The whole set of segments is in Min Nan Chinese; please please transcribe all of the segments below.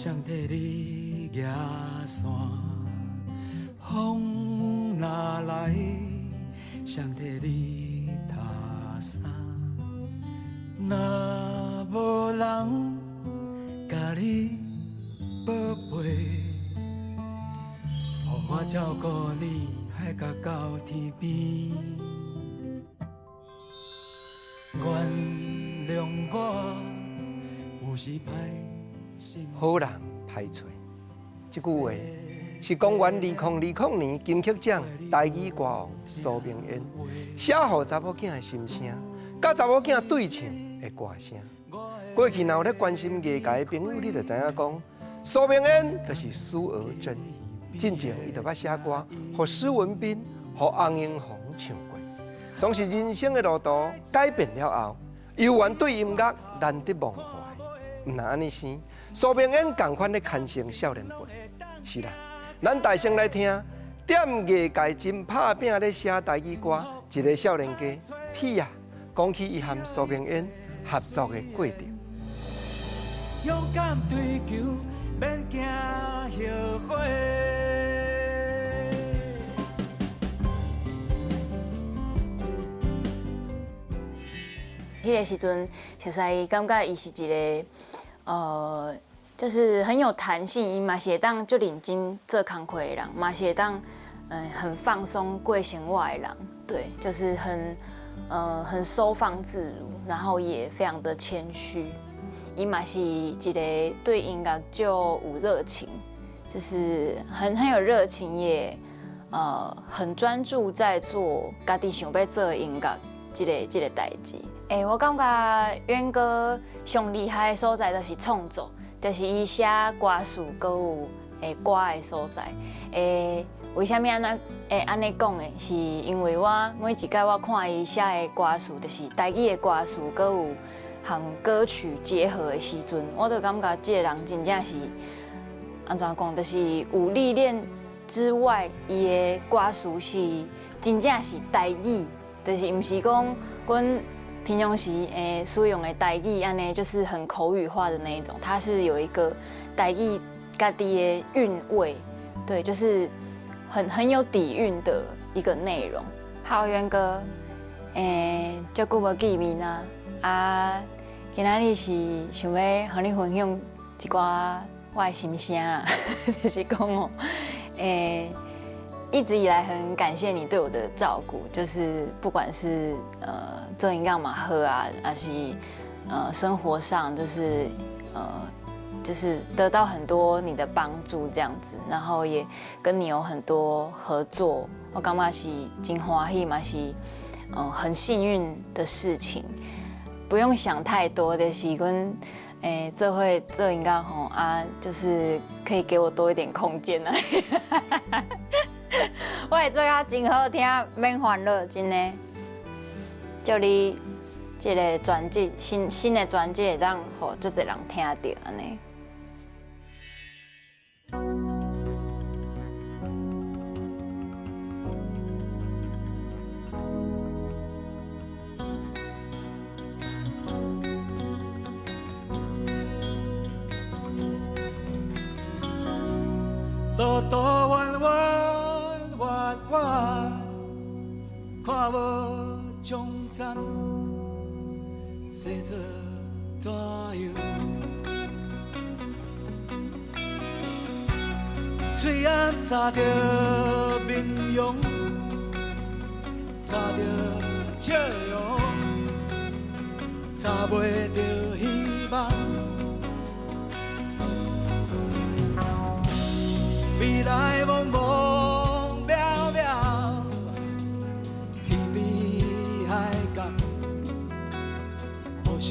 誰替你舉傘？風若來，誰替你踢衫？若無人共你寶貝，予我照顧你，海角到天邊。原諒我，有時歹心。好人歹揣，這句話是公元2020年金曲獎台語歌王蘇明恩寫予查某囝的心聲，佮查某囝對唱的歌聲。過去若有咧關心藝界的朋友，你就知影講，蘇明恩就是蘇娥珍。進前伊就捌寫歌，予施文彬、予洪英宏唱過。總是人生的路途改變了後，猶原對音樂難得忘懷。毋但按呢生，蘇明恩仝款咧牽成少年輩。是啦，咱大聲來聽，踮藝界真拍拚咧寫台語歌，一个少年家屁啊，講起伊和蘇明恩合作的過程。勇敢追求，免驚後悔。彼個時陣，熟似伊感覺伊是一个，就是很有彈性，伊嘛是會當足認真做工課的人，嘛是會當，很放鬆過生活的人，對，就是很收放自如，然後也非常的謙虛。伊嘛是一个對音樂就有熱情，就是很有熱情，也很專注在做家己想欲做的音樂這個代誌。我感覺淵哥上厲害的所在就是創作，就是伊寫歌詞，閣有歌的所在。為啥物按呢會按呢講的？是因為我每一擺我看伊寫的歌詞，就是台語的歌詞，閣有和歌曲結合的時陣，我就感覺這个人真正是按怎講，就是有歷練之外，伊的歌詞是真正是台語，就是毋是講阮平常時使用的台語按呢，就是很口語化的那一種，它是有一個台語家己的韻味，對，就是很有底蘊的一個內容。好，淵哥，足久無見面啊，啊，今仔日是想欲予你分享一寡我的心聲啦，就是講哦，一直以來很感謝你對我的照顧，就是不管是做音樂嘛好啊，還是生活上，就是得到很多你的幫助這樣子，然後也跟你有很多合作，我感覺是真歡喜嘛，是很幸運的事情，不用想太多，就是阮做伙做音樂吼啊，就是可以給我多一點空間啊。我會做甲真好聽，免煩惱，真的。祝你這个專輯新的專輯會當予足濟人聽著按呢。路途遠遠遠遠，看無終站，世做怎樣？喙仔紮著面容，紮著笑容，紮袂著希望。未來茫茫渺渺，天邊海角，互相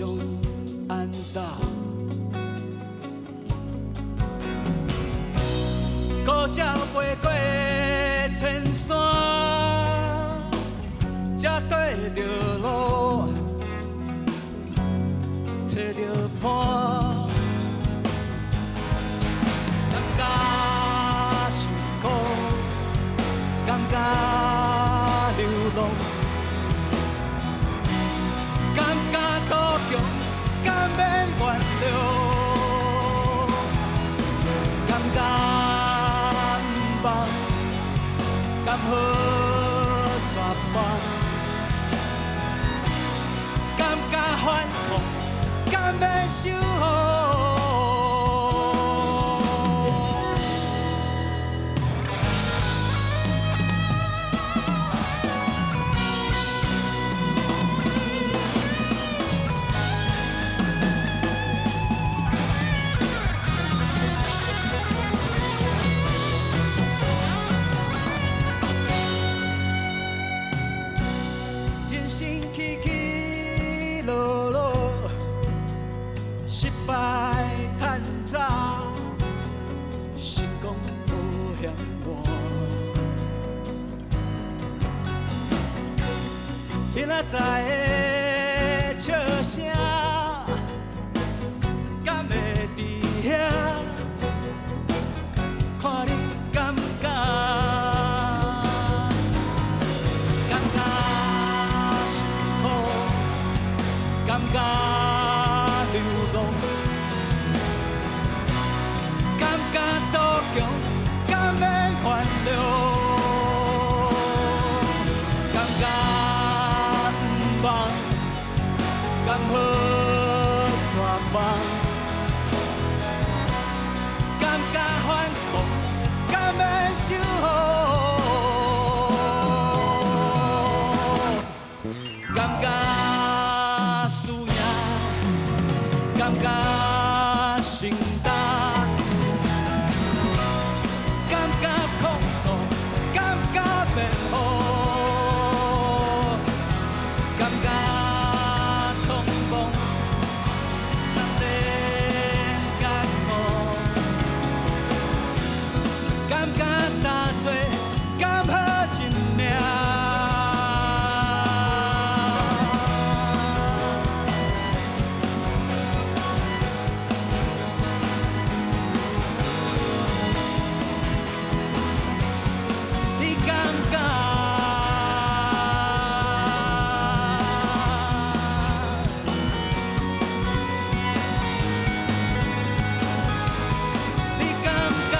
按搭。孤鳥飛過青山，才對著路，揣著伴。感覺辛苦，感覺流浪，感覺賭強，敢免原諒。敢好绝望？感觉反抗，敢免守护？人生起起落落，失败趁早，成功无嫌晚。明仔载的笑声，敢会伫遐？看你敢敢？感觉辛苦，感觉流浪，感觉赌强，敢免原谅？感觉毋望，敢好绝望？感觉反抗，敢免守护？感觉输赢，感觉承担，感觉控诉，感觉辩护，感觉匆忙，难免觉悟，感觉担做，敢好认命？你敢敢？你敢敢？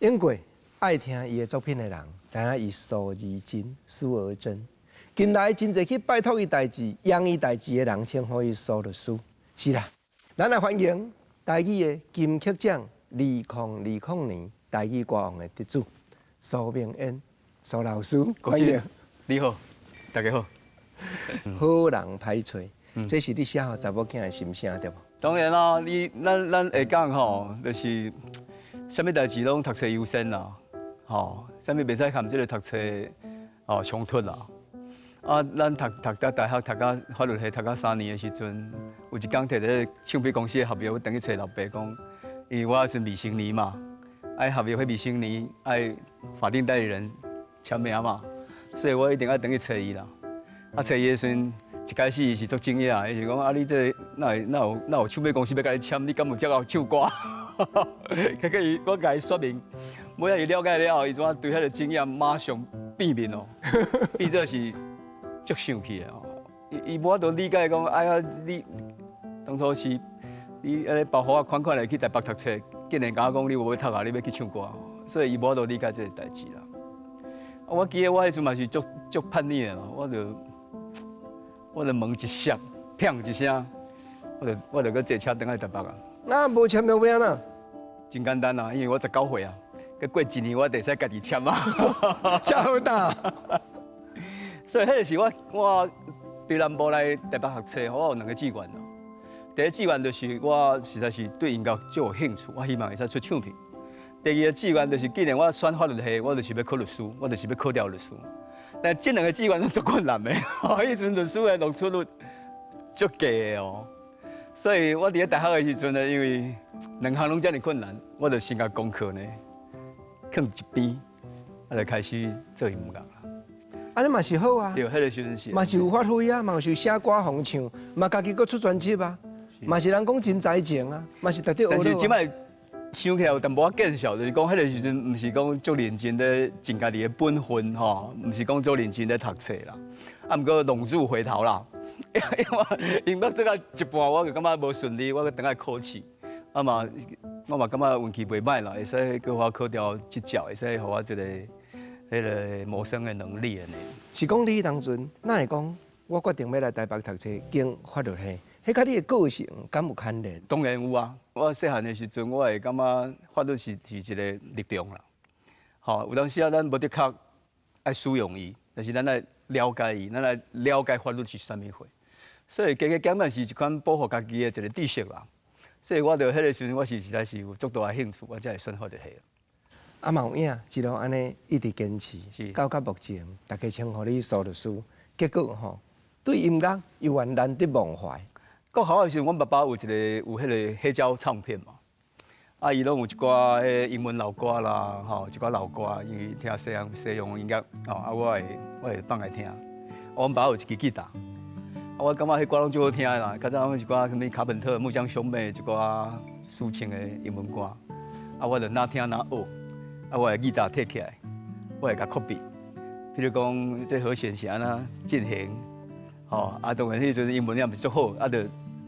英过爱听伊的作品的人，知影伊苏而真、苏而真。近来真济去拜托伊代志、仰伊代志的人，称呼伊苏律师。是啦，咱来欢迎台语的金曲奖2020年台语歌王的得主苏明恩苏老师，欢迎。你好，大家好。好人歹揣，这是你写予查某囝的心声，对无？当然啦，你咱咱会讲吼，就是啥物代志拢读册优先啦，吼，啥物袂使含这个读册哦冲突啦。啊，咱读读到大学，读到法律系，读到3年的时阵，有一工提咧唱片公司的合约，我转去揣老爸讲，因为我是未成年嘛，爱合约彼未成年爱法定代理人签名嘛，所以我一定爱转去揣伊啦。啊，揣伊的时阵，一开始伊是足惊讶，伊是讲啊，你这哪会哪有哪有唱片公司欲共你签？你敢有这𠢕唱歌？结果伊我共伊说明，尾仔伊了解了后，伊怎对彼个经验马上变面哦，变做是足生气的哦。伊伊无法度理解讲，哎呀，你当初是你按呢包袱仔款款来去台北读册，竟然共我讲你无欲读啊，你欲去唱歌，所以伊无法度理解这个代志啦。啊，我记得我彼阵嘛是足足叛逆的咯，我就门一摔，砰一声，我就阁坐车转来台北啊。那无签约欲按怎？真简单啊，因为我19岁啊，阁过一年我就会使家己签啊。遮好胆。所以彼个是我我对南部来台北学册，我有两个志愿咯。第一志愿就是我实在是对音乐足有兴趣，我希望会使出唱片。第二个志愿就是，既然我选法律系，我就是欲考律师，我就是欲考掉律师。但这两个志愿拢足困难的，彼阵律师的录取率足低的哦。所以我伫咧大学的时阵呢，因为两项拢遮尔困难，我就先共功课呢，囥一边，啊，就开始做音乐啦。按呢嘛是好啊。對，彼个時陣是。嘛是有發揮啊，嘛是有寫歌予唱，嘛家己閣出專輯啊，嘛是人講真才情啊，嘛是值得學。但是這擺想起來有淡薄仔見笑，就是講彼个時陣毋是講足認真咧盡家己的本分吼，毋是講足認真咧讀冊啦。啊，毋過浪子回頭啦，因為音樂做到一半，我就感覺無順利，我閣轉來考試。啊嘛，我嘛感覺運氣袂䆀啦，會使閣予我考著執照，會使予我這個彼个謀生的能力按呢。是講你彼當陣，哪會講我決定欲來台北讀冊，經法律系，彼佮你的個性敢有牽連？當然有啊！我細漢的時陣，我會感覺法律是一個力量啦。吼，有當時啊，咱無的確愛使用伊，但是咱愛了解伊，咱愛了解法律是啥物貨。所以加加減減是一款保護家己的一個知識啦。所以我著彼个時陣，我是實在是有足大的興趣，我才會選法律系。啊嘛有影，一路按呢一直堅持，到目前，大家稱呼你蘇律師，結果吼對音樂猶原難得忘懷。國校的時陣，阮爸爸有一个有彼个黑膠唱片嘛，啊，伊攏有一寡彼英文老歌啦，吼，一寡老歌，因為聽西洋音樂，吼，啊，我會放來聽。阮爸有一支吉他，啊，我感覺彼歌攏足好聽的啦，較早攏一寡啥物卡本特、木匠兄妹一寡抒情的英文歌，啊，我就若聽若學，啊，我的吉他提起來，我會共 copy，譬如講這和弦是按怎進行，吼，啊，當然彼陣英文也毋是足好，啊，就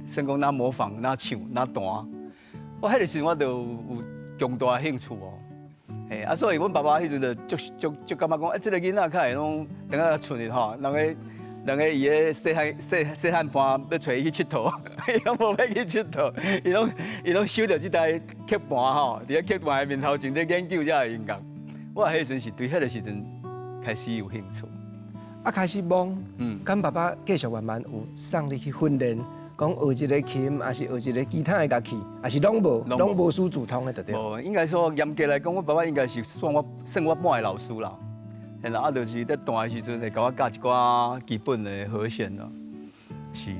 算講若模仿、若唱、若彈，我彼个時陣我就有強大的興趣哦。嘿，啊，所以阮爸爸彼陣就足足足感覺講，欸，這个囡仔較會攏等下賰去吼，人家伊个細漢伴欲揣伊去𨑨迌，伊攏無欲去𨑨迌，伊攏守著這台曲盤吼，佇咧曲盤的面頭前咧研究這个音樂。我彼陣是對彼个時陣開始有興趣。啊，開始摸，敢爸爸繼續慢慢有送你去訓練，講學一个琴，抑是學一个其他的樂器，抑是攏無，攏無師自通的就對。無，應該說嚴格來講，我爸爸應該是算我半个老師啦。嘿啦，啊，就是咧彈的時陣會共我教一寡基本的和弦咯。是。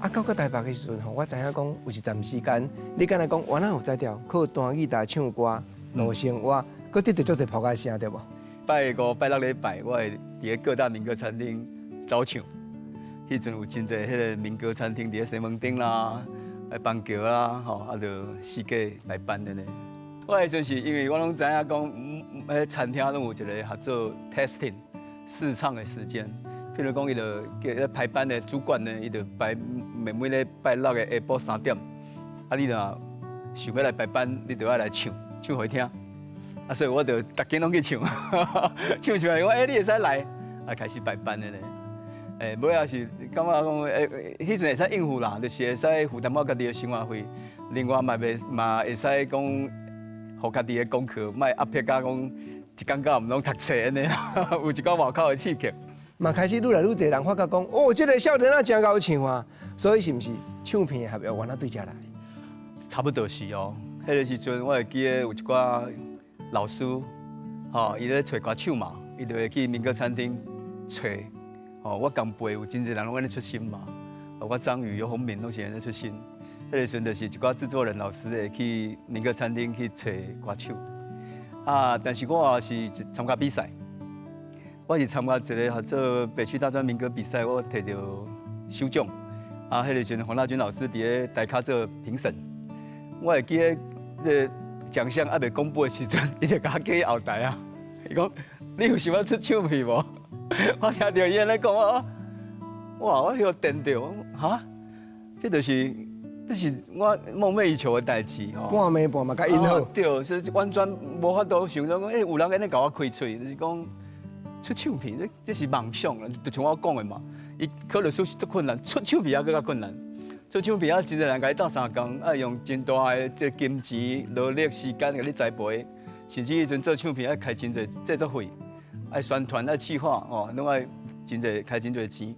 啊，到台北的時陣吼，我知影講有一陣時間，你敢若講原來有才調，靠彈吉他、唱歌、度生活，閣得著足濟噗仔聲對無？拜五、拜六禮拜，我會佇咧各大民歌餐廳走唱。彼陣有真濟彼个民歌餐廳，佇咧西門町啦、板橋啦，吼，啊，就四界來辦的呢。我彼陣是因為我攏知影講，彼餐廳攏有一个合做 testing 試唱的時間。譬如講，伊就叫咧排班的主管呢，伊就排每禮拜六的下晡3點，啊，你若想欲來排班，你就愛來唱，唱予伊聽。啊，所以我就逐間攏去唱，唱出來講，欸，你會使來，啊，開始排班的呢。欸，尾仔是感覺講，欸，彼陣會使應付啦，就是會使負擔我家己的生活費，另外嘛袂嘛會使講，予家己的功課莫壓迫甲講，一工到晚毋攏讀冊按呢，有一寡外口的刺激。嘛開始愈來愈濟人發覺講，哦，這个少年仔真𠢕唱啊，所以是毋是唱片的合約原來對遮來？差不多是哦，彼个時陣我會記得有一寡老師，吼，伊咧揣歌手嘛，伊就會去民歌餐廳揣，吼，我同輩有真濟人攏按呢出身嘛，包括張宇、游鴻明攏是按呢出身。彼个時陣就是一寡製作人老師會去民歌餐廳去揣歌手，啊，但是我也是參加比賽，我是參加一个叫做北區大專民歌比賽，我摕著首獎。啊，彼个時陣黃大軍老師佇咧台跤做評審，我會記得這個獎項猶未公布的時陣，伊就共我叫去後台啊，伊講你有想欲出唱片無？我聽著伊按呢講，我哇，我予電著，哈，這就是我夢寐以求的代誌吼。半暝半嘛共𪜶好。對，所以完全無法度想著講，欸，有人按呢共我開喙，就是講出唱片，這是夢想啦，就像我講的嘛。伊考律師是足困難，出唱片猶閣較困難。出唱片啊，真濟人共你鬥相共，愛用真大的這金錢、勞力、時間共你栽培，甚至彼陣做唱片愛開真濟製作費，愛宣傳、愛企劃，哦，攏愛真濟開真濟錢，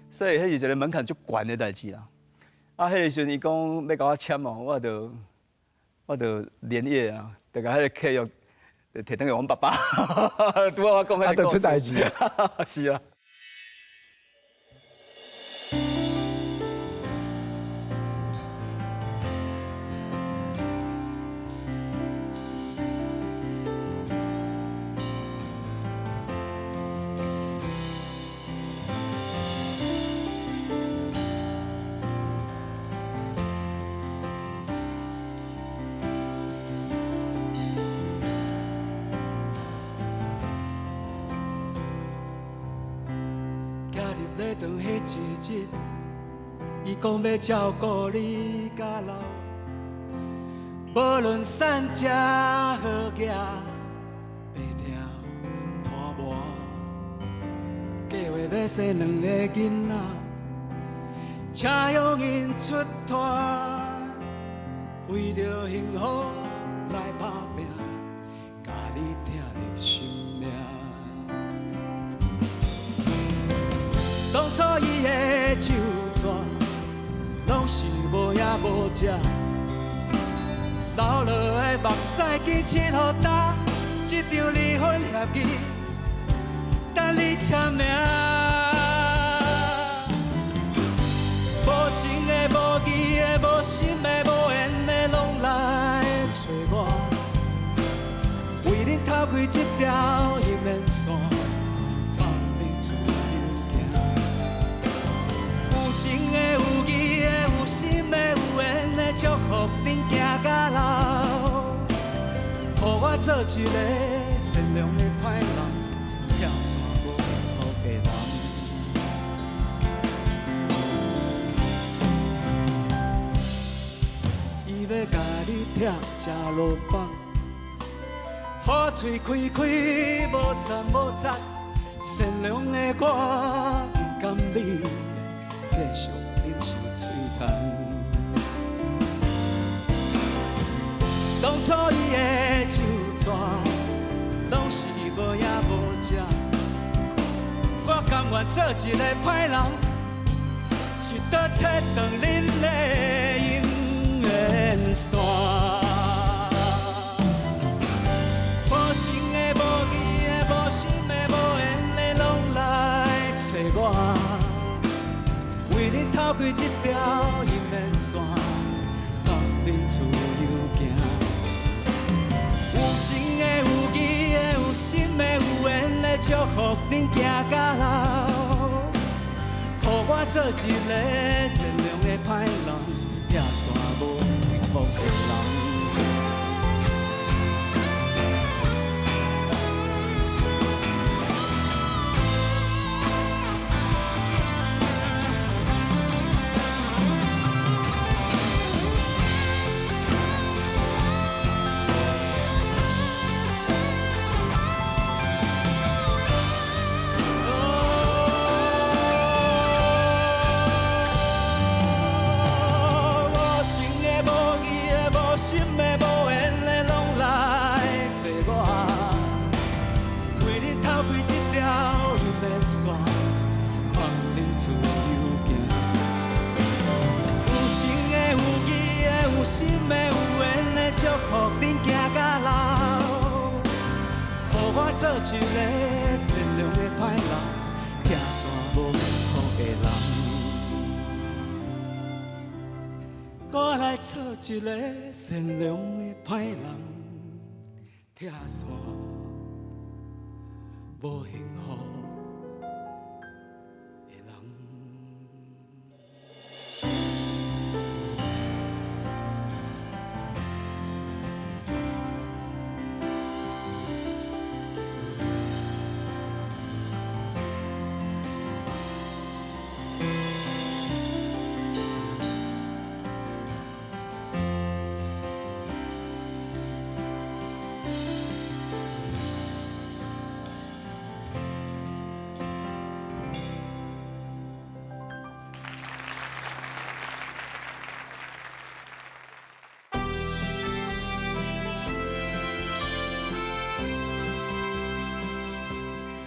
所以彼是一个門檻足懸的代誌啦。啊，彼个時陣伊講欲共我簽哦，我就連夜啊，就共彼个契約提轉予阮爸爸。拄仔我講彼个故事。啊，就出代誌啊！是啊。咧长彼一日，伊讲欲照顾你到老，无论散食好额，白条拖磨，计划欲生两个囡仔，请乡音出摊，为著幸福来打拼，共你疼入心命。当初伊的手纸，拢是无影无迹，流落的目屎紧拭予干，这张离婚协议等你签名。无情的、无义的、无心的、无缘的，拢来找我，为恁偷开这条姻缘线，放恁自由行。有情的、有义的、有心的、有缘的，祝福恁行到老，予我做一个善良的歹人，拆散无幸福的人。伊欲共你拆食萝卜，好喙开开无赞无杂，善良的我不甘你继续忍受摧残。当初伊的手纸，拢是无影无迹，我甘愿做一个歹人，一刀切断恁的姻缘线。无情的、无义的、无心的、无缘的，拢来找我，为恁偷开这条姻缘线，放恁自由行。有情的、有义的、有心的、有缘的，祝福恁行到老，予我做一个善良的歹人，拆散无幸福的人。无情的、无义的、无心的、无缘的，拢来找我，为恁偷开这条姻缘线，放恁自由行。有情的、有义的、有心的、有缘的，祝福恁行到老，予我做一个善良的歹人，拆散无幸福的人。我来做一个善良的歹人，拆散无幸福的人。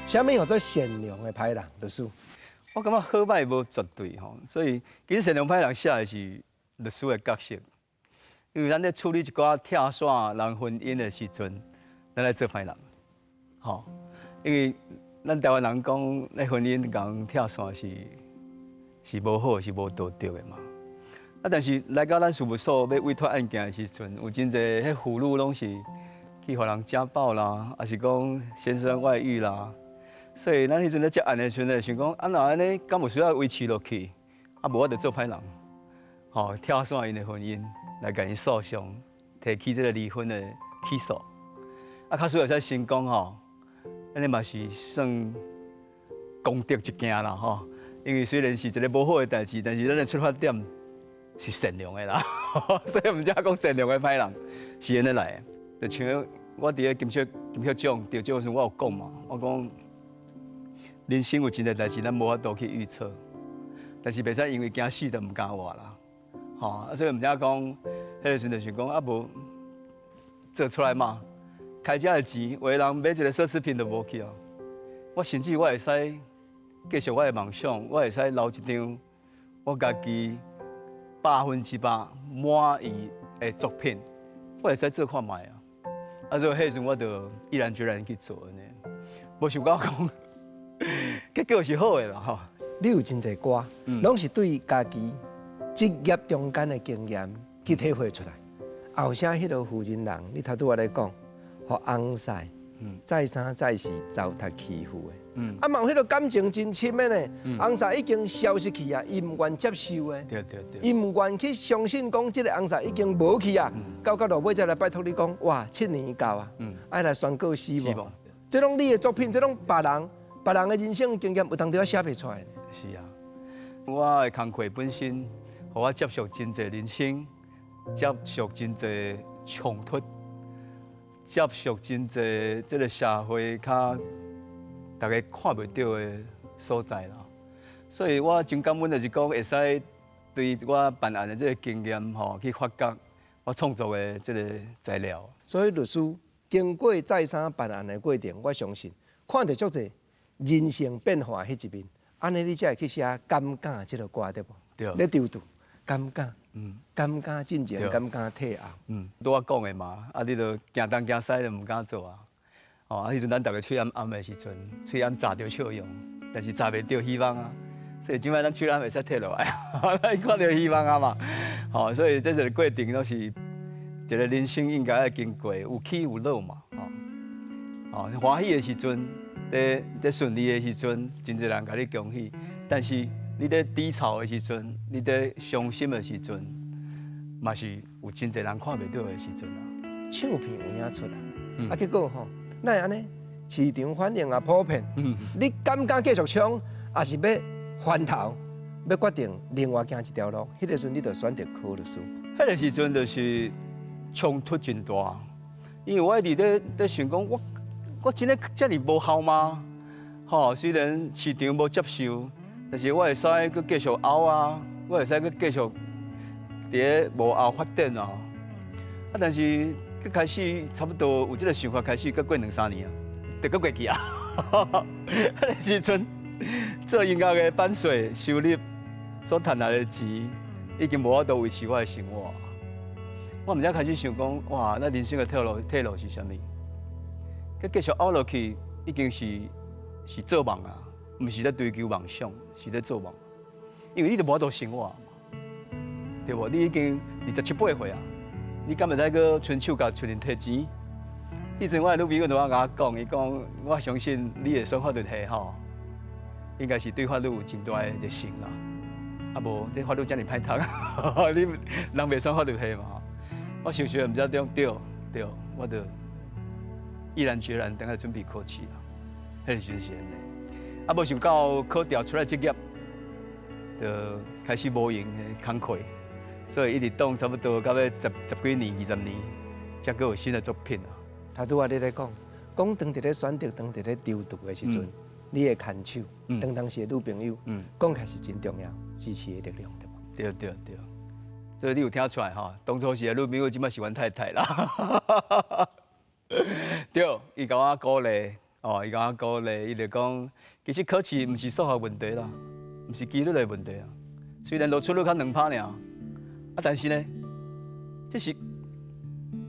啥物叫做善良的歹人，律师？我感觉好歹无绝对吼，所以其实善良歹人写的是律师的角色，因为咱咧处理一寡拆散人婚姻的时阵，咱来做歹人，吼，因为咱台湾人讲，咧婚姻共拆散是无好，是无道德的嘛。啊，但是来到咱事务所欲委托案件的时阵，有真济彼妇女拢是去予人家暴啦，抑是讲先生外遇啦。所以咱彼阵咧接案的时阵，就想讲，啊若按呢，敢有需要维持落去？啊，无我就做歹人，吼，拆散𪜶的婚姻，来共𪜶诉讼，提起这个离婚的起诉。啊，假使会使成功吼，按呢嘛是算功德一件啦吼。因為雖然是一个無好的代誌，但是咱的出發點是善良的啦，所以毋才講善良的歹人是按呢來的。就像我佇咧金曲獎得獎時，我有講嘛，我講人生有真濟代誌，咱無法度去預測，但是袂使因為驚死就毋敢活啦，吼！啊，所以毋才講，彼个時陣就是講啊，無做出來嘛，開遮的錢，有的人買一个奢侈品都無去啊。我甚至我會使繼續我的夢想，我會使留一張我家己100%滿意的作品，我會使做看覓啊。啊，所以彼時陣我就毅然決然去做按呢，無想到講結果是好的啦吼。你有真濟歌，攏是對家己職業中間的經驗去體會出來。後生彼个婦人人，你頭拄仔咧講，予翁婿再三再四糟蹋欺負的。啊，嘛有彼个感情真深的呢，翁婿已經消失去啊，伊毋願接受的。伊毋願去相信講這个翁婿已經無去啊，到落尾才來拜託你講，哇，7年到啊，愛來宣告死亡。這攏你的作品，這攏別人別人的人生經驗，有當時仔寫袂出來。是啊，我的工課本身，予我接觸真濟人生，接觸真濟衝突，接觸真濟這个社會較大家看袂著的所在啦。所以我真感恩，就是講會使對我辦案的這个經驗吼，去發覺我創作的這个材料。所以律師經過再三辦案的過程，我相信看著足濟人性變化彼一面，按呢你才會去寫《敢敢》這个歌對無？對。咧籌度，敢敢，敢敢進前，敢敢退後。嗯，拄我講的嘛，啊，你著驚東驚西，就毋敢做啊。哦，啊，彼陣咱逐个喙罨罨的時陣，喙罨閘著笑容，但是閘袂著希望啊。所以這擺咱喙罨會使退落來，咱看著希望啊嘛。吼，所以這一个過程攏是一个人生應該愛經過，有起有落嘛。吼，哦，歡喜的時陣，佇佇順利的時陣，真濟人共你恭喜。但是你佇低潮的時陣，你佇傷心的時陣，嘛是有真濟人看袂著的時陣啊。唱片有影出來，啊，結果吼，哪會按呢？市場反應也普遍。你敢敢繼續衝，抑是欲翻頭，欲決定另外行一條路？彼个時陣你就選擇柯律師。彼个時陣就是衝突真大，因為我一直咧想講，我真的遮爾無效嗎？吼，雖然市場無接受，但是我會使閣繼續拗啊，我會使閣繼續佇咧幕後發展啊。啊，但是閣開始差不多有這个想法，開始閣過兩三年啊，就閣過去啊。彼个時陣做音樂的版稅收入所賺來的錢，已經無法度維持我的生活。我毋才開始想講，哇，那人生的退路是啥物？閣繼續拗落去，已經是做夢啊，毋是咧追求夢想，是咧做夢。因為你都無法度生活嘛，對無？你已經27、8歲啊，你敢會使閣伸手共厝人提錢？彼陣我的女朋友就共我講，伊講我相信你會選法律系吼，應該是對法律有真大的熱誠啦。啊無，這法律遮爾歹讀，你人袂選法律系嘛？我想想毋知點對對，我就毅然決然轉來準備考試啦。彼个時陣是按呢，啊無想到考調出來職業，就開始無閒的工課，所以一直擋差不多到欲十幾年、20年，才閣有新的作品啊。頭拄仔你咧講，講當佇咧選擇、當佇咧籌度的時陣，你的牽手，當當時的女朋友，講起來是真重要，支持的力量，對無？對對對，所以你有聽出來吼？當初時的女朋友，這擺是阮太太啦。對，伊共我鼓勵，哦，伊共我鼓勵，伊就講，其實考試毋是數學問題啦，毋是幾率的問題啊。雖然錄取率較2%爾，啊，但是呢，這是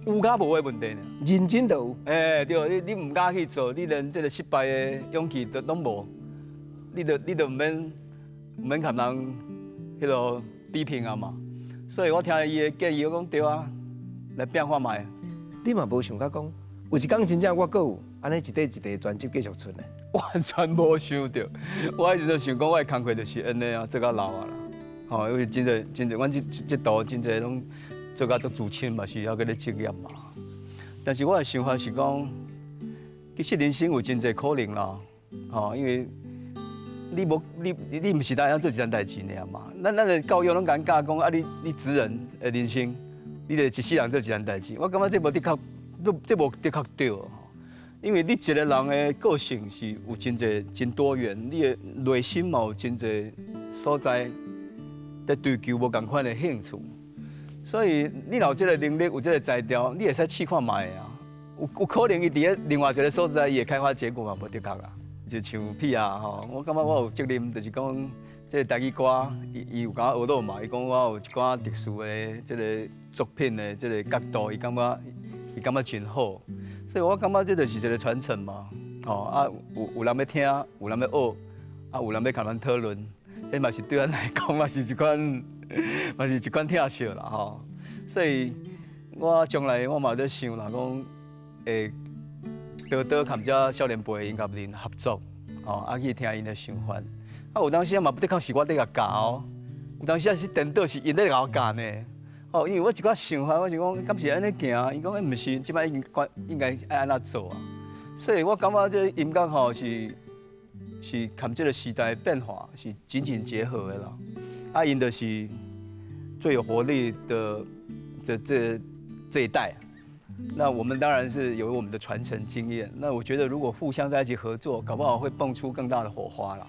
有佮無的問題呢。認真就有。欸，對，你毋敢去做，你連這个失敗的勇氣都攏無，你就毋免共人彼个比拼啊嘛。所以我聽伊的建議，我講對啊，來拼看覓。你嘛無想過講，有一天真正我閣有按呢一塊一塊專輯繼續出來？完全無想著，我彼時陣想講，我的工課就是按呢啊，做到老啊啦。吼，因為真濟真濟，阮這道真濟攏做甲足資深嘛，是猶閣咧職業嘛。但是我的想法是講，其實人生有真濟可能啦，吼，因為你無你你毋是單當做一件代誌爾嘛？咱的教育攏共教講啊，你職人的人生，你就一世人做一件代誌。我感覺這無的確，這無的確對吼。因為你一個人的個性是有真濟真多元，你的內心嘛有真濟所在在追求無仝款的興趣，所以你若有這個能力，有這個才調，你會使試看覓啊。有可能伊佇咧另外一個所在，伊會開花結果嘛，無的確啊。就像屁啊吼，我感覺我有責任，就是講這個台語歌，伊有共我學落嘛，伊講我有一寡特殊的這個作品的這個角度，伊感覺真好，所以我感覺這就是一個傳承嘛。吼啊，有人欲聽，有人欲學，啊，有人欲共咱討論，彼嘛是對咱來講嘛是一款，嘛是一款疼惜啦吼。所以我將來我嘛咧想啦，講會多多含遮少年輩音樂人合作，吼，啊去聽𪜶的想法。啊，有當時嘛，的確是我咧共教哦，有當時啊是顛倒是𪜶咧共我教呢。哦，因為我一寡想法，我是講，敢是按呢行？伊講，毋是，這擺已經應該愛按怎做啊？所以我感覺這音樂吼是含這個時代變化是緊緊結合的啦。啊，𪜶就是最有活力的這一代。那我們當然是有我們的傳承經驗。那我覺得如果互相在一起合作，搞不好會蹦出更大的火花啦。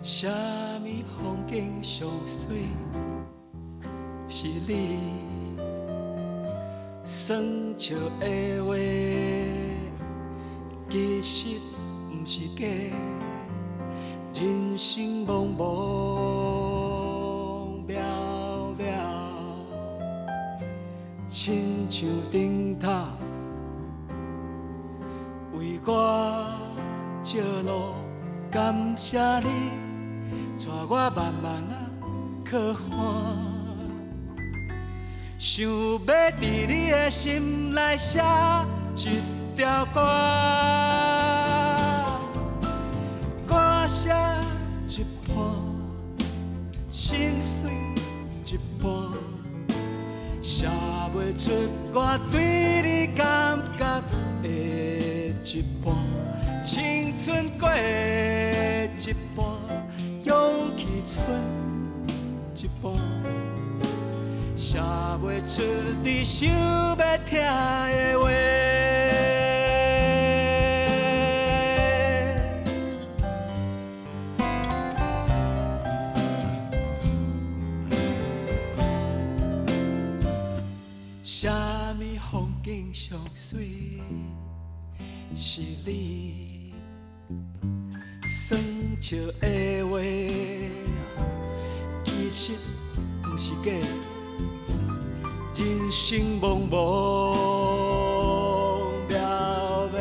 啥物風景上媠是你耍笑的話，其實毋是假。人生茫茫渺渺，親像燈塔為我照路。感謝你，帶我慢慢仔靠岸。想欲佇你的心內寫一條歌，歌寫一半，心碎一半，寫袂出我對你感覺的一半。青春過一半，勇氣剩一半，寫袂出你想欲聽的話。啥物風景上媠是你耍笑的話，其實毋是假。人生茫茫渺渺，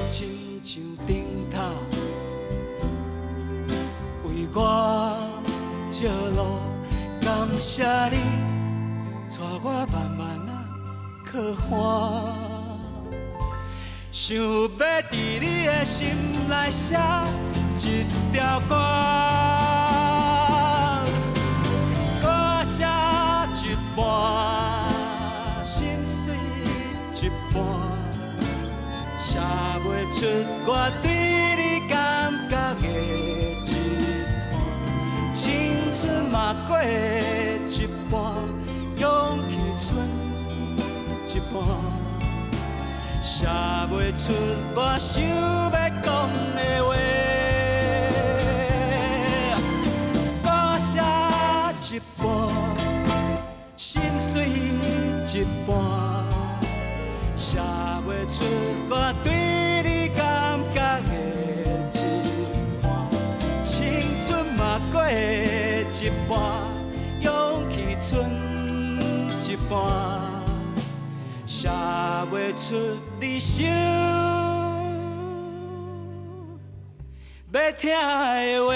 親像燈塔為我照路。感謝你，帶我慢慢仔靠岸。想欲佇你的心內寫一條歌，歌寫一半，心碎一半，寫袂出我對你感覺的一半。青春嘛過一半，勇氣剩一半。寫袂出我想欲講的話，歌寫一半，心碎一半，寫袂出我對你感覺的一半。青春嘛過一半，勇氣剩一半。寫袂出你想欲聽的話。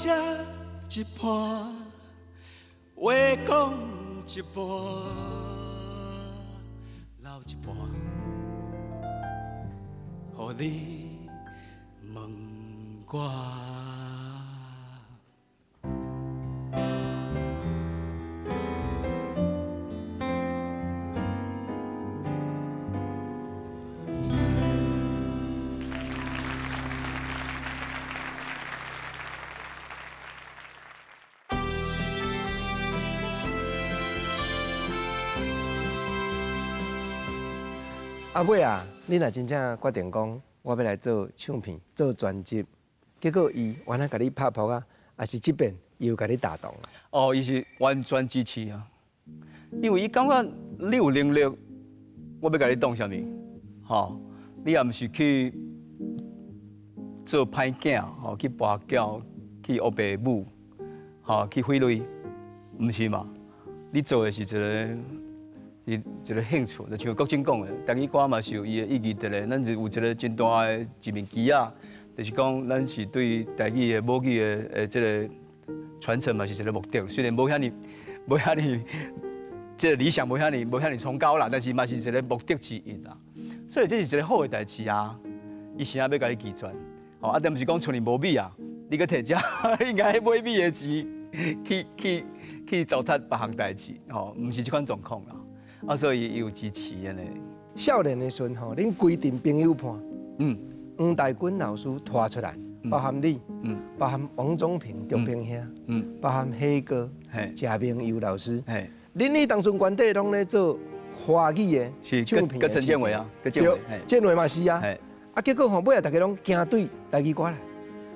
寫一半，話講一半，留一半，予你問我。啊尾啊，你若真正決定講我欲來做唱片、做專輯，結果伊原來共你拍噗仔，抑是這遍伊有共你打動？哦，伊是完全支持啊，因為伊感覺你有能力，我欲共你擋啥物？吼，你也毋是去做歹囝，吼，去跋筊，去烏白舞，吼，去毀類，毋是嘛？你做的是一个。是一個興趣，就像國珍講的，台語歌嘛是有伊的意義佇咧。咱是有一個真大的一面旗仔，就是講咱是對台語的母語的的這个傳承嘛是一個目的。雖然無遐爾，無遐爾，這个理想無遐爾，無遐爾崇高啦，但是嘛是一個目的之一啦。所以這是一個好的代誌啊！伊啥欲共你拒絕？吼，啊，但毋是講賰裡無米啊，你閣提遮應該買米的錢去去去糟蹋別項代誌，吼，毋是這款狀況啦。啊，所以伊有支持按呢。少年的時陣吼，恁規陣朋友伴，黃大軍老師拖出來，包含你，包含王宗平、中平兄，包含黑哥、謝明佑老師，恁彼當陣原底攏咧做華語的唱片，閣陳建偉啊，閣建偉，建偉嘛是啊，啊結果吼，尾仔大家攏行對台語歌來，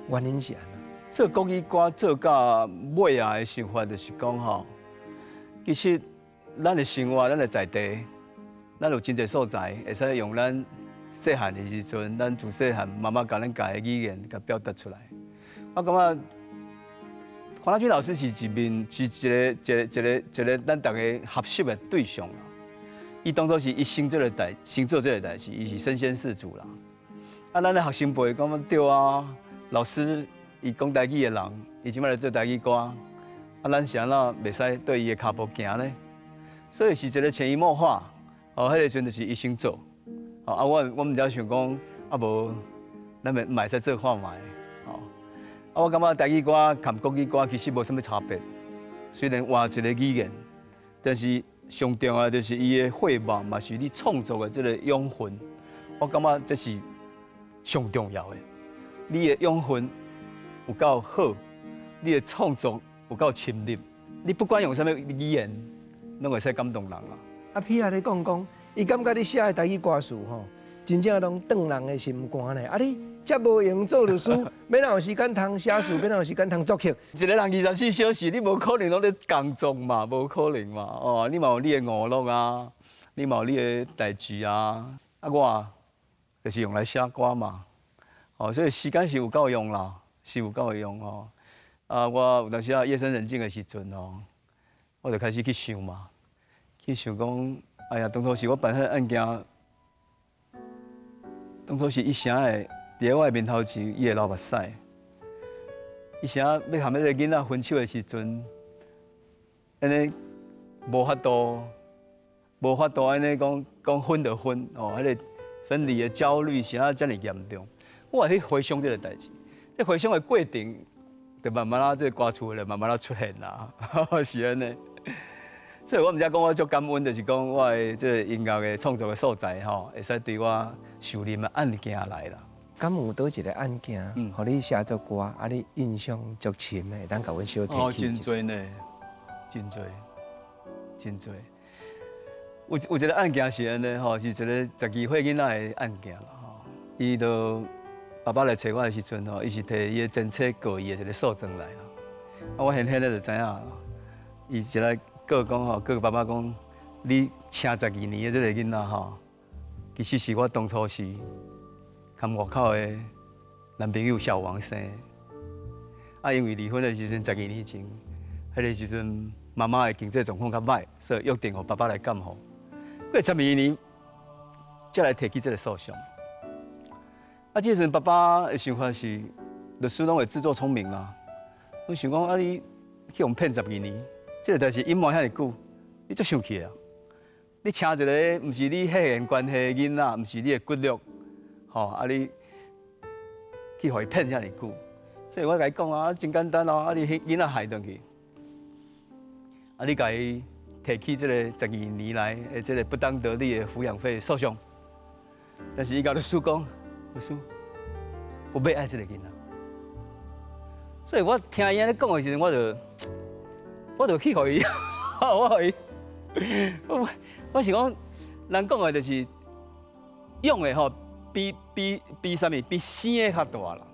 原因是按怎？做國語歌做到尾仔的想法就是講吼，其實。咱的生活，咱的在地，咱有真濟素材，會使用咱細漢的時陣，咱自細漢媽媽教咱教的語言，共表達出來。我感覺黃大軍老師是一面，是一个、一个、一个、一个咱逐家學習的對象啦。伊當初是伊先做這個代，先做這个代誌，伊是身先士卒啦。啊，咱的學生輩感覺對啊，老師伊講台語的人，伊這擺來做台語歌，啊，咱是按怎袂使對伊的跤步行呢？所以是一个潛移默化，哦，彼个時陣就是伊先做，哦，啊，我我毋知想講，啊無，咱咪嘛會使做看覓，哦，啊，我感覺台語歌佮國語歌其實無啥物差別，雖然換一個語言，但是上重要就是伊的血脈嘛是你創作的這个養分，我感覺這是上重要的。你的養分有夠好，你的創作有夠深入，你不管用啥物語言。攏會使感動人啦。啊，彼仔咧講講，伊感覺你寫的台語歌詞吼，真正攏轉人的心肝咧。啊，你遮無閒做律師，欲哪有時間通寫詞，欲哪有時間通作曲？一个人24小時，你無可能攏咧工作嘛，無可能嘛。哦，你嘛有你的娛樂啊，你嘛有你的代誌啊。啊，我就是用來寫歌嘛。哦，所以時間是有夠用啦，是有夠用哦。啊，我有當時啊夜深人靜的時陣哦。我就開始去想嘛，去想講，哎呀，當初是我辦彼个案件，當初是伊啥會佇我的面頭前，伊會流目屎。伊啥欲和彼个囡仔分手的時陣，按呢無法度，無法度按呢講講分就分哦，彼个分離的焦慮是按怎遮爾嚴重。我會去回想這个代誌，這回想的過程。就慢慢啊，這个歌詞就慢慢啊出現啦，是按呢。所以我毋知講我足感恩，就是講我的這个音樂的創作的素材吼，會使對我受任的案件來啦。敢有佗一个案件，予你寫作歌，啊，你印象足深的，會當共阮小提哦，真濟呢，真濟，真濟。有有一个案件是按呢吼，是一个12歲囡仔的案件啦吼，伊就。爸爸來揣我的時陣吼，伊是提伊的前妻告伊的一个訴狀來啦。啊，我現現咧就知影，伊是來告講吼，告爸爸講，你請12年的這个囡仔吼，其實是我當初是含外口的男朋友小王生的。啊，因為離婚的時陣12年前，彼个時陣媽媽的經濟狀況較䆀，所以約定予爸爸來監護。過12年，才來提起這个訴訟。啊，這時陣爸爸的想法是，律師攏會自作聰明啦。我想講啊，你去予騙12年，這个代誌隱瞞遐爾久，你足生氣啊！你請一个毋是你血緣關係的囡仔，毋是你的骨肉，吼啊你去予伊騙遐爾久，所以我共伊講啊，真簡單哦，啊你彼囡仔害轉去，啊你共伊提起這个12年來的這个不當得利的撫養費訴訟，但是伊共律師講，律師，我欲愛這个囡仔。所以我聽伊按呢講的時陣，我就去予伊，我予伊，我是講，人講的就是養的吼，比啥物？比生的較大啦。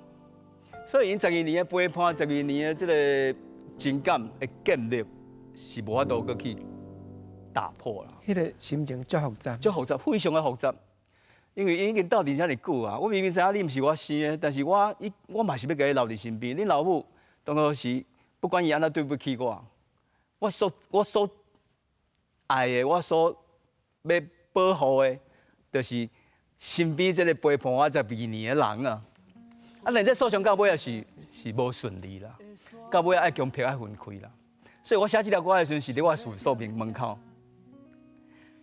所以𪜶十二年的陪伴，十二年的這个情感的建立，是無法度閣去打破啦。彼个心情足複雜，足複雜，非常的複雜。因為𪜶已經鬥陣遮爾久啊，我明明知影你毋是我生的，但是我伊我嘛是欲共你留佇身邊。恁老母當初時不管伊按怎對不起我，我所愛的，我所欲保護的，就是身邊這个陪伴我十二年的人啊。啊，但這訴訟到尾也是無順利啦，到尾愛強迫愛分開啦。所以我寫這條歌的時陣，是佇我事務所門口。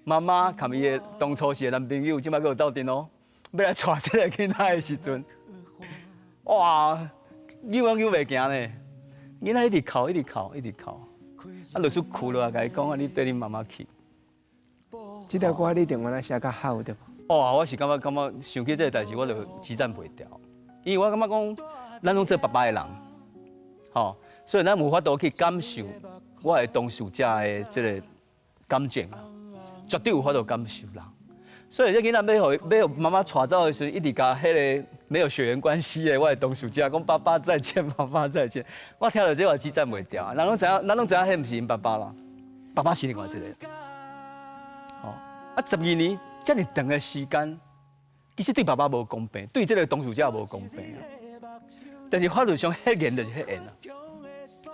媽媽佮伊的當初時的男朋友，這擺閣有鬥陣哦，欲來帶這个囡仔的時陣，哇，扭攏扭袂行呢，囡仔一直哭，一直哭，一直哭，啊，律師哭了，共伊講啊，你綴恁媽媽去。這條歌你定原來寫較好對無？哦，我是感覺想起這个代誌，我就支贊袂牢，因為我感覺講，咱攏做爸爸的人，吼，所以咱有法度去感受我的當事者的這个感情。絕對有法度感受啦，所以這囡仔欲予媽媽帶走的時陣，一直共彼个沒有血緣關係的我的當事者講爸爸再見，爸爸再見。我聽著這我支贊袂牢，人攏知影，咱攏知影彼毋是𪜶爸爸啦，爸爸是另外一个。吼，啊，十二年遮爾長的時間，其實對爸爸無公平，對這个當事者無公平。但是法律上血緣就是血緣啊，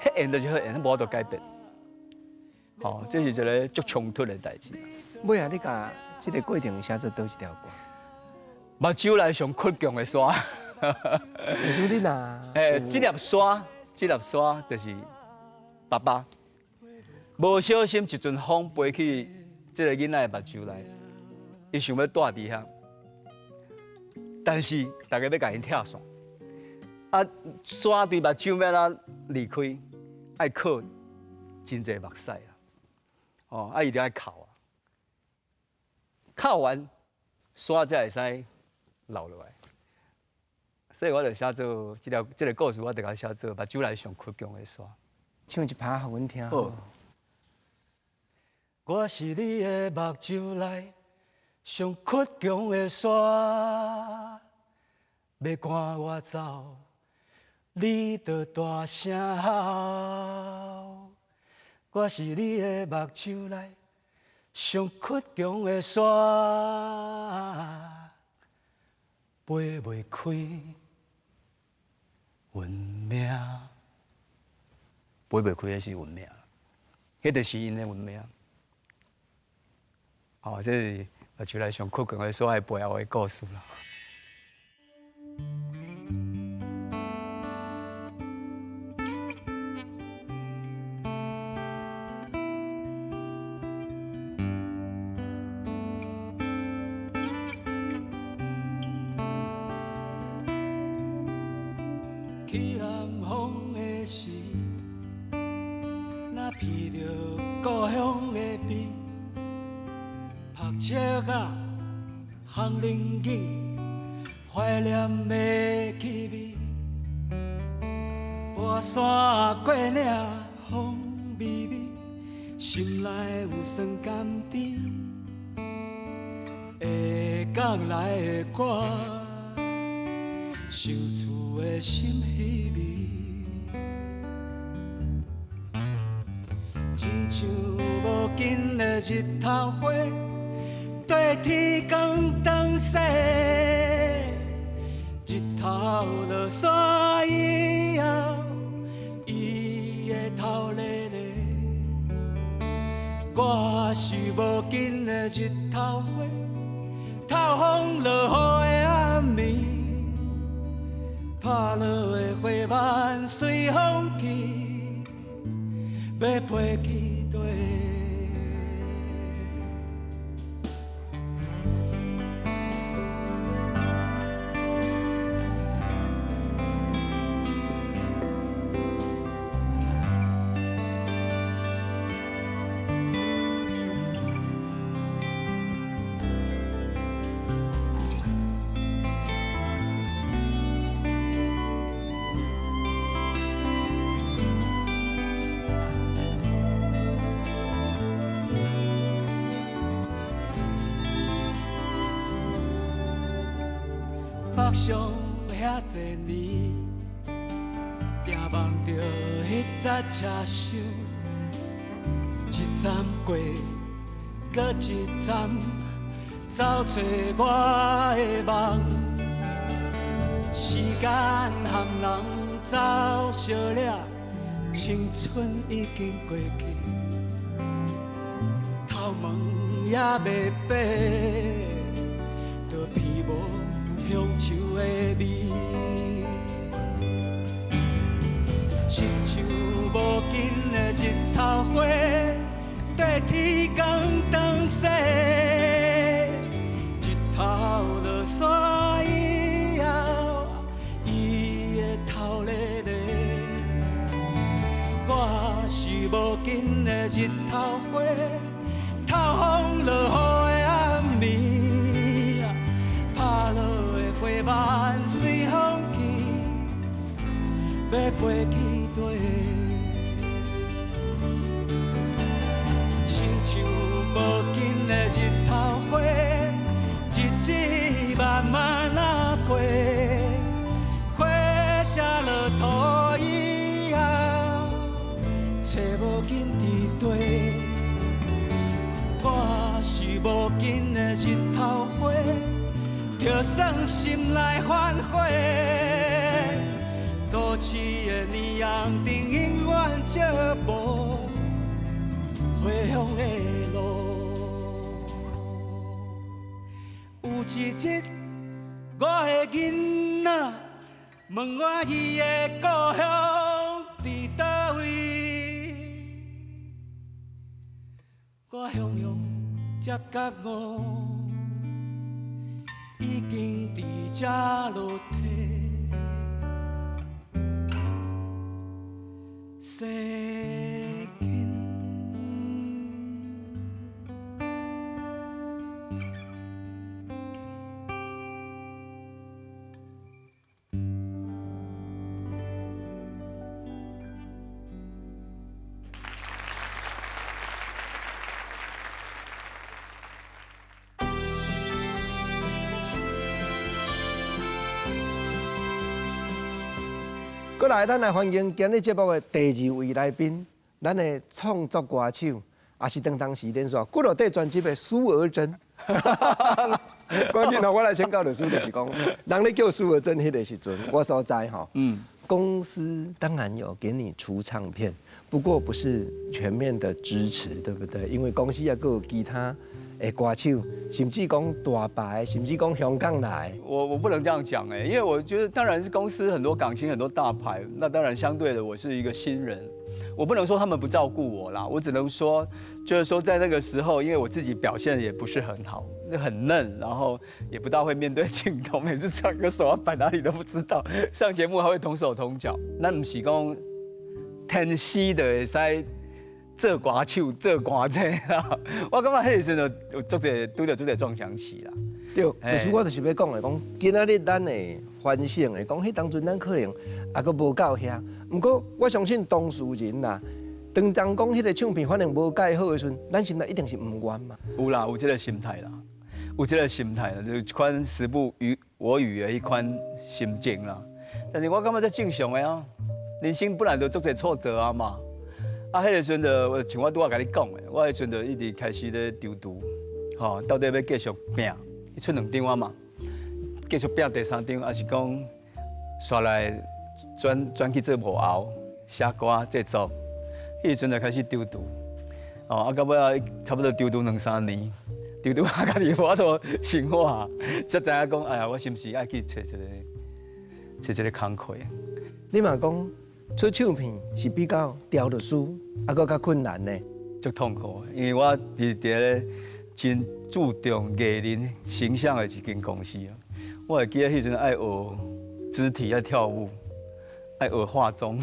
血緣就是血緣，無法度改變。吼，這是一个足衝突的代誌。尾仔，你共這个過程寫做佗一條歌？目睭內上倔強的沙。律師你若，欸，這粒沙就是爸爸，無小心一陣風飛去這个囡仔的目睭內，伊想欲蹛佇遐，但是大家欲共𪜶拆散，啊，沙對目睭欲按怎離開，愛靠真濟目屎啊，哦，啊，伊就愛哭啊。哭完，沙才會使流落來。所以我就寫做這條這个故事，我就共寫做目睭內上倔強的沙。唱一拍予阮聽。好。我是你的目睭內上倔強的沙，欲趕我走，你就大聲吼。我是你的目睭內上倔強的沙，飛袂開運命，飛袂開的是運命，彼就是𪜶的運命。哦，這是目睭內上倔強的沙的背後的故事啦。去南風的時，若闻著故鄉的味，曝石仔、烘龍井，懷念的氣味。跋山過嶺風微微，心內有酸甘甜。下港來的我，想厝的心彼味，親像無緊的日頭花，綴天光東西。日頭落山以後，伊會透咧咧。我是無緊的日頭花，透風落雨的暗暝，拍落的花瓣随风去，欲飞去佗。北上遐济年，定梦著彼节车厢，一站过，阁一站，走揣我的梦。时间和人走相掠，青春已经过去，头毛也袂白，都鼻无乡愁的味，亲像无根的日头花，缀天公转世。日头落山以后，伊会头咧咧。我是无根的日头花，透风落雨的暗暝。拍落的花瓣随风去，欲飞去佗？亲像无根的日头花，日子慢慢仔过，花谢落土以后，找无根伫地。我是无根的日头花。就算心内反悔，都市的霓虹灯永远照无回乡的路。有一日，我的囡仔问我伊的故乡伫佗位，我雄雄才觉悟。已经伫这落地，生根。过来，咱来欢迎今日节目的第二位来宾，咱的创作歌手，也是当当时连续几落块专辑的苏娥珍。关键我来请教律师，就是讲，人咧叫苏娥珍彼个时阵，我所在吼，公司当然有给你出唱片，不过不是全面的支持，对不对？因为公司也阁有其他的歌手，甚至讲大牌，甚至讲香港来。我不能这样讲哎，因为我觉得当然是公司很多港星很多大牌，那当然相对的我是一个新人，我不能说他们不照顾我啦，我只能说就是说在那个时候，因为我自己表现也不是很好，那很嫩，然后也不大会面对镜头，每次唱歌手要摆哪里都不知道，上节目还会同手同脚。咱毋是讲天生就会使做歌手、做歌星啦。我感觉彼个时阵就有足济拄著足济撞墙期啦。对，就是我就是欲讲的，讲今仔日咱会反省的，讲彼当阵咱可能也阁无够遐。毋过我相信当事人啦，当当讲彼个唱片反正无盖好的时阵，咱心内一定是毋愿嘛。有啦，有这个心态啦，有这个心态啦，就是一款时不与我与的彼款心情啦。但是我感觉这正常的啊，人生本来就足济挫折啊嘛。啊，彼个时阵就像我拄仔共你讲的，我彼时阵就一直开始咧筹图，吼，到底欲继续拼？伊出两张啊嘛，继续拼第三张，抑是讲煞来转转去做幕后写歌制作？彼时阵就开始筹图，哦，啊，到尾仔差不多筹图两三年，筹图啊，家己无法度生活，才知影讲，哎呀，我是毋是爱去揣一个是一个工課。你嘛講出唱片是比較調律師猶閣較困難呢？足痛苦，因為我佇咧真注重藝人形象的一間公司啊。我會記得彼陣愛學肢體，愛跳舞，愛學化妝，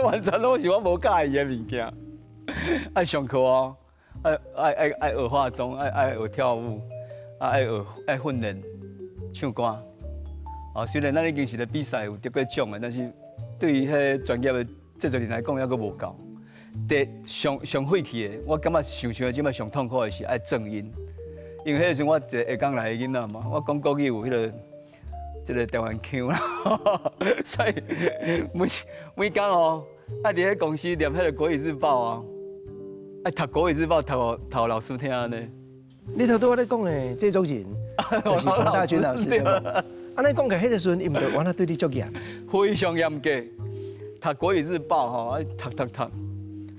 完全攏是我無佮意的物件。愛上課哦，愛愛愛愛學化妝，愛愛學跳舞，啊愛學愛訓練唱歌。哦，雖然咱已經是咧比賽有得過獎的，但是對於彼个專業的製作人來講，猶閣無夠。第上上費氣的，我感覺想想這擺上痛苦的是愛正音，因為彼個時陣我一個下港來的囡仔嘛，我講國語有彼個這個台灣腔啦，所以每每工哦，愛佇彼公司念彼個國語日報啊，愛讀國語日報讀予讀予老師聽按呢。你頭拄仔咧講的製作人，就是黃大軍老師對無？按呢講起來，彼個時陣，伊毋就原來對你足嚴，非常嚴格。讀國語日報吼，愛讀讀讀，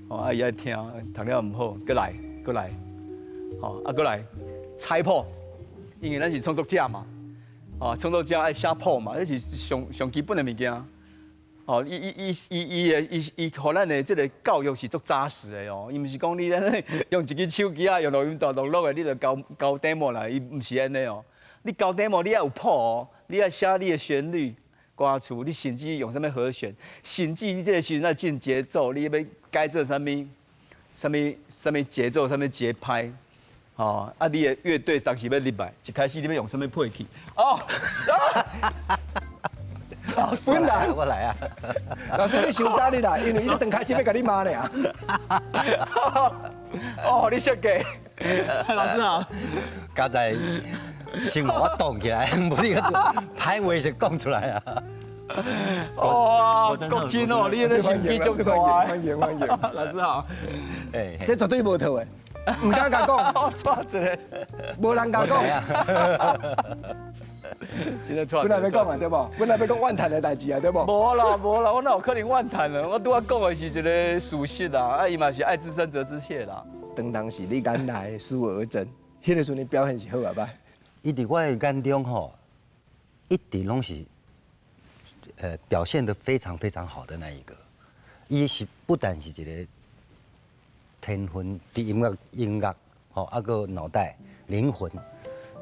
吼啊伊愛聽，讀了毋好，閣來閣來，吼啊閣來拆譜，因為咱是創作者嘛，哦創作者愛寫譜嘛，這是上上基本的物件。哦，伊伊伊伊伊的伊伊予咱的這個教育是足紮實的哦，伊毋是講你按呢用一支手機啊，用錄音帶錄落來，你就交交 demo 來，伊毋是按呢哦。你交 demo 你愛有譜哦，你愛寫你的旋律、歌詞，你甚至用啥物和弦，甚至你這個時陣愛進節奏，你欲改做啥物、啥物、啥物節奏、啥物節拍，吼啊！你的樂隊當時欲入來，一開始你欲用啥物配器？哦。老師來，我來啊！老師，你傷早你來，因為伊剛開始欲共你罵呢。哦，你設計，老師好。剛才先予我擋起來，無你歹話先講出來啊！哇，國真哦，你這心機足大。歡迎歡迎，老師好。哎，這絕對無套的，毋敢共講。我錯一个，無人共講。真的錯。本來欲講啊，對無？本來欲講怨嘆的代誌啊，對無？無啦無啦，我哪有可能怨嘆呢？我拄仔講的是一個事實啦，啊，伊嘛是愛之深責之切啦。當當時你眼內蘇荷貞，彼個時陣你表現是好抑歹？伊佇我的眼中吼，一直攏是，表現得非常非常好的那一個。伊是不但是一個天分，佇音樂音樂，吼，啊閣腦袋靈魂，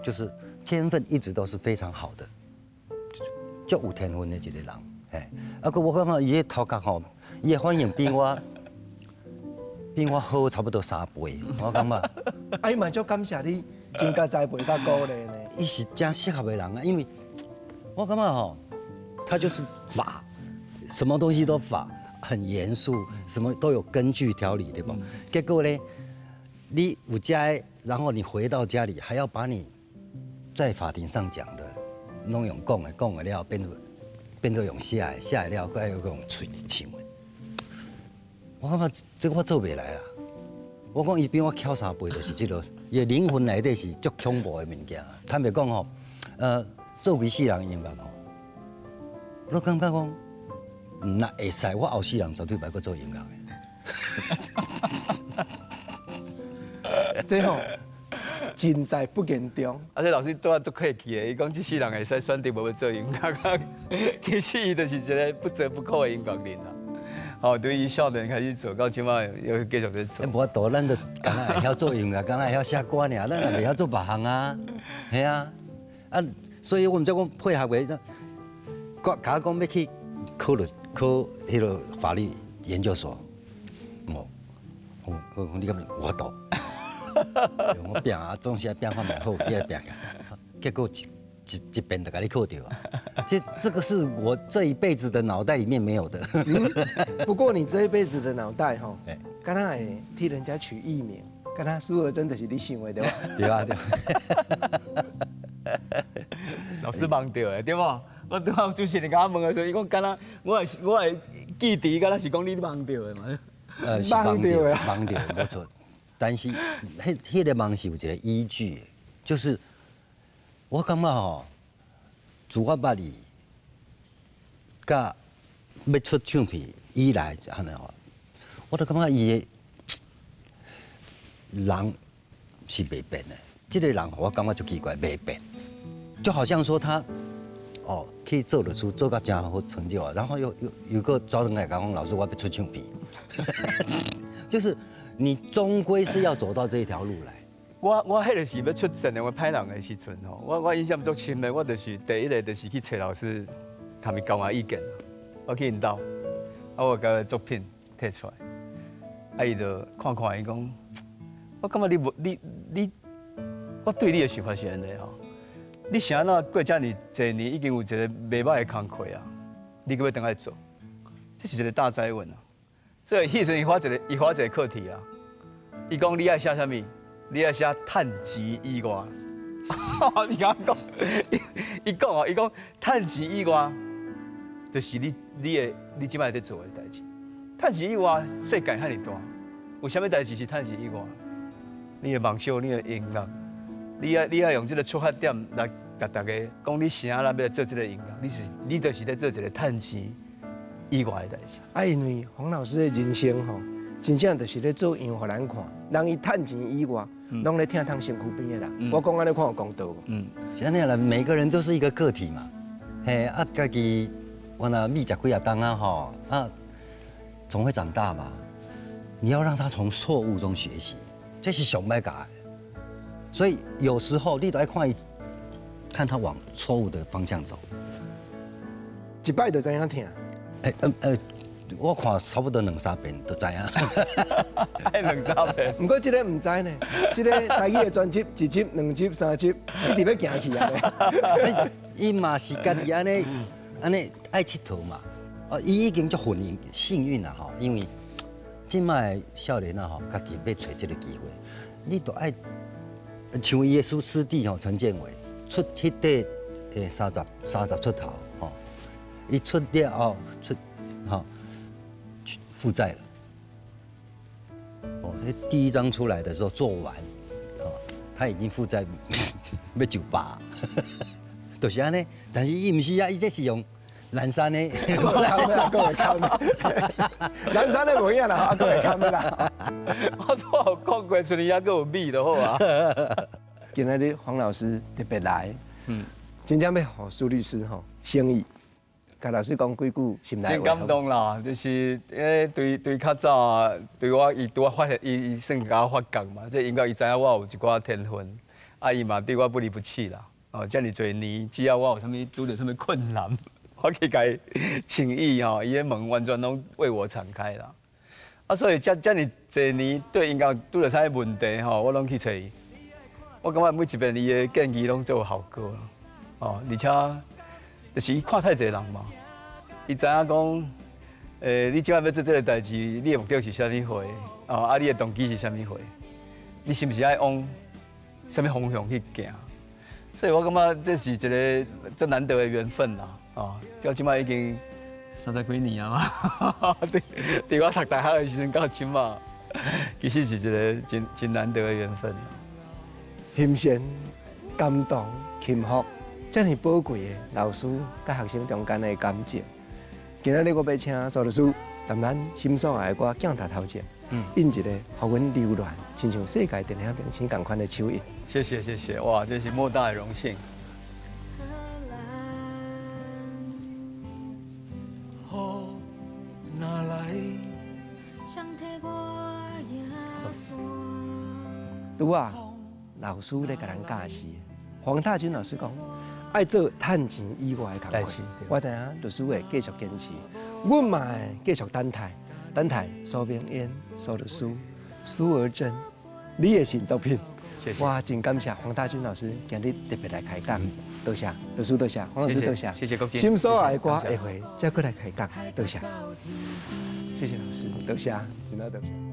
就是天分一直都是非常好的，足有天分的一個人，嘿。啊閣我感覺伊的頭殼吼，伊的反應比我好差不多3倍，我感覺。啊，伊嘛足感謝你，真佮栽培佮鼓勵呢。伊是真適合的人啊，因為我感覺吼，他就是法，什麼東西都法，很嚴肅，什麼都有根據條理，對無？結果呢，你有這，然後你回到家裡還要把你在法庭上講的，攏用講的，講的了變做變做用寫的，寫的了，閣愛用喙唱的。我感覺這個我做袂來啦。我講伊比我巧3倍，就是這個，伊的靈魂內底是足恐怖的物件。坦白講吼，做規世人音樂吼，我感覺講，若會使，我後世人絕對袂閣做音樂的。這吼，盡在不言中。而且老師拄仔足客氣的，伊講這世人會使選擇無欲做音樂，其實伊就是一個不折不扣的音樂人啦。哦，對伊少年開始做，到這擺又繼續咧做。無法度，咱就是敢若會曉做音樂，敢若會曉寫歌爾，咱也袂曉做別項啊。係啊，啊，所以我毋知講配合的，我共我講欲去考了考彼个法律研究所，哦，我我講你敢有法度？我拼啊，總是愛拼看覓好，你愛拼起來。結果一一一遍就共你考著啊！這個是我這一輩子的腦袋裡面沒有的。不過你這一輩子的腦袋吼，敢若會替人家取藝名，敢若蘇荷貞就是你想的對吧？對啊對。老師夢著的對無？我拄仔主持人共我問的時候，伊講敢若我會記得，敢若是講你夢著的嘛？夢著的，夢著無錯。但是，彼彼个夢是有一個依據的，就是我感覺吼，自我捌伊，佮欲出唱片以來，按呢吼，我都感覺伊的人是袂變的。這個人予我感覺足奇怪，袂變，就好像說他，哦，哦，去做律師，做到真好成就啊，然後又又閣走轉來講，老師我欲出唱片，就是你終歸是要走到這一條路來。我彼个時欲出善良的歹人的時陣吼，我印象足深的，我就是第一个就是去揣老師，共伊交換意見，我去𪜶兜，啊我共作品提出來，啊伊就看看伊講，我感覺你無你你，我對你的想法是按呢吼，你是按怎過遮爾濟年已經有一個袂䆀的工課啊，你閣欲轉來做，這是一個大哉問啊！所以彼時陣伊發一个伊發一個課題啊，伊講你愛寫啥物？你愛寫趁錢以外，你敢講？伊講哦，伊講趁錢以外，就是你的你這擺佇做的代誌。趁錢以外，世界遐爾大，有啥物代誌是趁錢以外？你的夢想，你的音樂，你愛用這个出發點來共大家講，你啥啦欲來做這个音樂？你就是咧做一个趁錢以外的代誌。啊，因為黃老師的人生吼，真正就是咧做樣予咱看，人伊趁錢以外，攏咧疼痛身軀邊的人。我講按呢看有公道無？嗯，是按呢啦，每個人都是一個個體嘛。嘿，啊，家己我若米食幾仔冬啊吼，啊，總會長大嘛。你要讓他從錯誤中學習，這是上欲教的。所以有時候你都愛看伊，看他往錯誤的方向走。一擺就知影疼。欸我看差不多兩三遍就知影。愛兩三遍。毋過這个毋知呢，這个台語的專輯一集、兩集、三集，一直欲行去啊。伊嘛是家己按呢按呢愛𨑨迌嘛。哦，伊已經足幸運幸運啦吼，因為這擺少年仔吼，家己欲揣這个機會，你都愛像伊的師弟吼陳建偉出彼塊30出頭吼，伊出了後出吼負債了。哦，彼第一張出來的時候做完，哦，他已經負債欲酒吧，就是按呢。但是伊毋是啊，伊這是用南山的出來閣會堪，南山的無影啦，啊，閣會堪啦。我拄有講過，賰年猶閣有米就好啊。今仔日黃老師特別來，真正欲予蘇律師吼誠意，共老師講幾句心內話。真感動啦，就是欸對較早對我伊拄仔發現，伊算共我發覺嘛，這音樂伊知影我有一寡天分，啊伊嘛對我不離不棄啦。哦，遮爾濟年，只要我有啥物拄著啥物困難，我去共伊請益吼，伊的門完全攏為我敞開啦。啊，所以遮爾濟年對音樂拄著啥物問題吼，我攏去揣伊。我感覺每一遍伊的建議攏足有效果。哦，而且就是伊看太濟人嘛，伊知影講，你這擺欲做這个代誌，你的目的是啥物貨？哦，啊，你的動機是啥物貨？你是毋是愛往啥物方向去行？所以我感覺這是一个足難得的緣分啦。哦，到這擺已經30幾年啊嘛，對，佇我讀大學的時陣到這擺，其實是一个真難得的緣分。欣羨、感動、幸福，遮爾寶貴的老師佮學生中間的感情。今仔日我欲請蘇律師，踮咱心所愛的歌鏡頭頭前，印一个予阮留戀，親像世界電影明星仝款的手印。謝謝謝謝，哇，這是莫大的榮幸。雨若來，拄仔，老師咧共咱教示，黃大軍老師講，愛做趁錢以外的工課。我知影律師會繼續堅持，阮嘛會繼續等待，等待蘇明淵、蘇律師、蘇而臻，你的新作品。謝謝。我真感謝黃大軍老師今日特別來開講，多謝律師，多謝黃老師，多謝。謝謝國珍。心所愛的歌下回再閣來開講，多謝。謝謝老師，多謝，真的多謝。